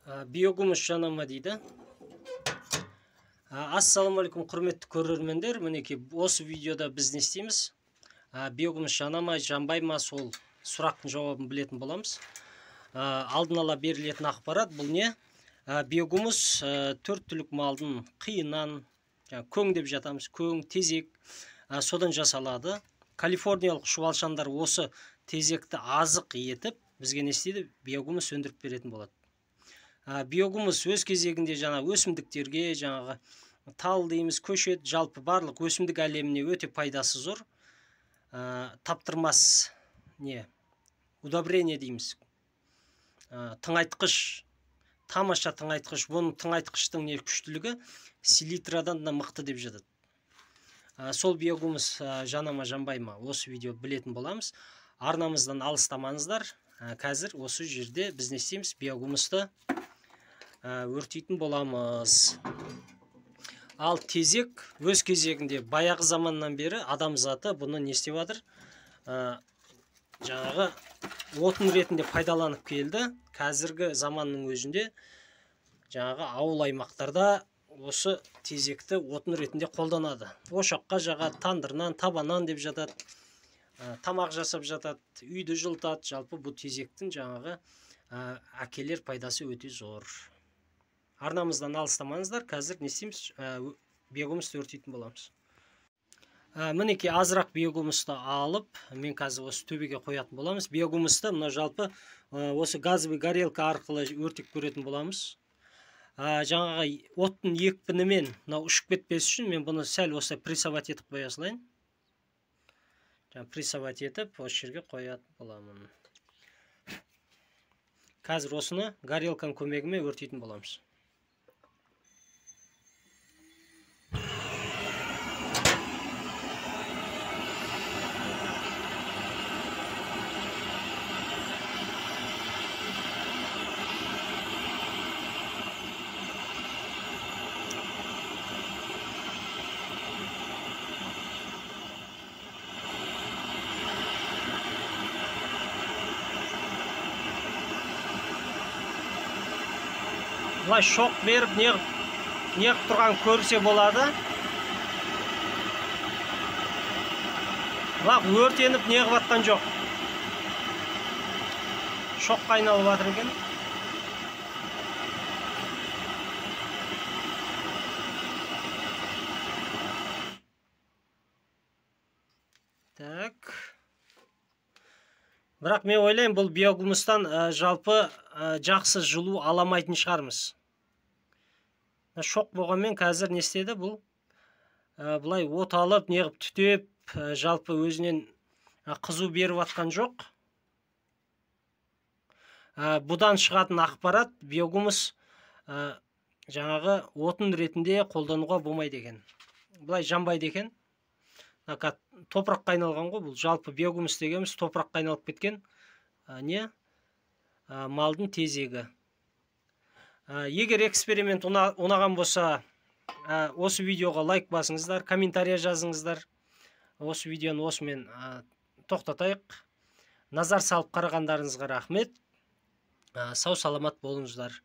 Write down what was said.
Биогумус жана ма дейді. Ассалаумағалейкум, құрметті көрермендер. Мінекей осы видеода біз не істейміз? Биогумус жана ма, жанбай ма, сол сұрақтың жауабын білетін боламыз. Алдын ала берілетін ақпарат бұл не? Биогумус төрт түлік малдың қиынан, көң деп жатамыз, көң, тезек, содан жасалады. Калифорниялық шұбалшандар осы тезекті азық етіп, бізге не істейді? Биогумус өндіріп беретін болады. Биогумус өз кезегінде жаңа өсімдіктерге, жаңағы тал дейміз, көшет, жалпы барлық өсімдік әлеміне өте пайдасы зор. Таптырмас не? Удобрение дейміз. Тыңайтқыш, тамаша тыңайтқыш. Бұның тыңайтқыштың не күштілігі селитрадан да мықты деп жатады. Сол биогумус жана ма, жанбай ма, осы видео білетін боламыз. Арнамыздан алыстамаңыздар. Қазір осы жерде біз не істейміз? Биогумусты өртейтін боламыз. Ал тезек өз кезегінде баяғы заманнан бері адам заты бұны не істеп жатыр? Жаңағы отын ретінде пайдаланып келді. Қазіргі заманның өзінде жаңағы ауыл аймақтарда осы тезекті отын ретінде қолданады. Ошаққа жағады, тандырынан, табанан деп жатады, тамақ жасап жатады, үйді жылытады. Жалпы бұл тезектің жаңағы әкелер пайдасы өте зор. Арнамыздан алыстамаңыздар. Қазір не істейміз? Биогумусты өртейтін боламыз. Мінекей азырақ биогумусты алып, мен қазір осы төбеге қоятын боламыз. Биогумусты мына жалпы осы газовый горелка арқылы өртеп көретін боламыз. Жаңағы оттың екпінімен мынау ұшып кетпес үшін мен бұны сәл осылай прессовать етіп қоя салайын. Жаңа прессовать етіп осы жерге қоятын боламын. Қазір осыны горелканың көмегімен өртейтін боламыз. Былай шоқ беріп неғып тұрған көрсе болады. Бірақ өртеніп неғып атқан жоқ. Шоққа айналып жатыр екен. Так. Бірақ мен ойлаймын, бұл биогумустан жалпы жақсы жылу аламайтын шығармыз. Шоқ болғанмен қазір не істеді бұл? Былай от алып, неғып түтеп, жалпы өзінен қызу беріп атқан жоқ. Бұдан шығатын ақпарат биогумус жаңағы отын ретінде қолдануға болмайды екен. Былай жанбайды екен. Топыраққа айналған ғой бұл. Жалпы биогумус дегеніміз топыраққа айналып кеткен не? Малдың тезегі. Егер эксперимент ұнаған болса, осы видеоға лайк басыңыздар, комментария жазыңыздар. Осы видеоны осымен тоқтатайық. Назар салып қарағандарыңызға рахмет. Сау саламат болыңыздар.